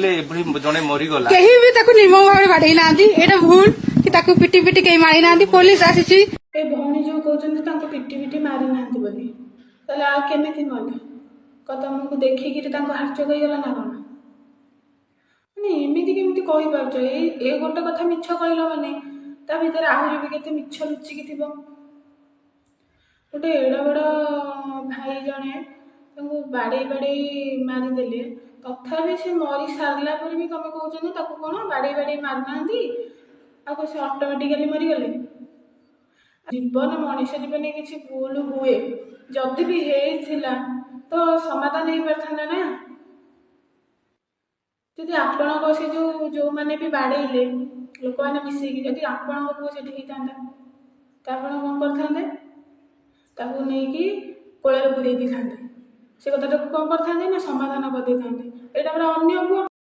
ଏଭଳି ଜଣେ ମରିଗଲା। କେହି ବି ତାକୁ ନିର୍ମମ ଭାବରେ ବାଡେଇ ନାହାନ୍ତି, ଏଇଟା ଭୁଲ କି ତାକୁ ପିଟି ପିଟି କେହି ମାରି ନାହାନ୍ତି। ପୋଲିସ ଆସିଛି। ଏ ଭଉଣୀ ଯୋଉ କହୁଛନ୍ତି ତାଙ୍କୁ ପିଟି ପିଟି ମାରି ନାହାନ୍ତି ବୋଲି, ତାହେଲେ ଆଉ କେମିତି ମଲେ? କଣ ତମକୁ ଦେଖିକିରି ତାଙ୍କୁ ହାର୍ଟଚୋକ୍ ହେଇଗଲା ନା କଣ? ମାନେ ଏମିତି କେମିତି କହିପାରୁଛ? ଏଇ ଏ ଗୋଟେ କଥା ମିଛ କହିଲ ମାନେ ତା ଭିତରେ ଆହୁରି ବି କେତେ ମିଛ ଲୁଚିକି ଥିବ। ଗୋଟେ ଏଡେ ବଡ ଭାଇ ଜଣେ, ତାଙ୍କୁ ବାଡେଇ ବାଡେଇ ମାରିଦେଲେ, ତଥାପି ସେ ମରି ସାରିଲା ପରେ ବି ତମେ କହୁଛନ୍ତି ତାକୁ କଣ ବାଡେଇ ବାଡେଇ ମାରିନାହାନ୍ତି, ଆଉ କଣ ସେ ଅଟୋମେଟିକାଲି ମରିଗଲେ? ଜୀବନ, ମଣିଷ ଜୀବନରେ କିଛି ଭୁଲ ହୁଏ। ଯଦି ବି ହେଇଥିଲା ତ ସମାଧାନ ହେଇପାରିଥାନ୍ତା ନା। ଯଦି ଆପଣଙ୍କ ସେ ଯୋଉମାନେ ବି ବାଡେଇଲେ ଲୋକମାନେ ମିଶେଇକି, ଯଦି ଆପଣଙ୍କ ପୁଅ ସେଠି ହେଇଥାନ୍ତା ତ ଆପଣ କଣ କରିଥାନ୍ତେ? ତାକୁ ନେଇକି କୋଳରେ ପୁରେଇ ଦେଇଥାନ୍ତେ। ସେ କଥାଟାକୁ କଣ କରିଥାନ୍ତେ ନା ସମାଧାନ କରିଦେଇଥାନ୍ତେ। ଏଇଟା ପରା ଅନ୍ୟ ପୁଅ।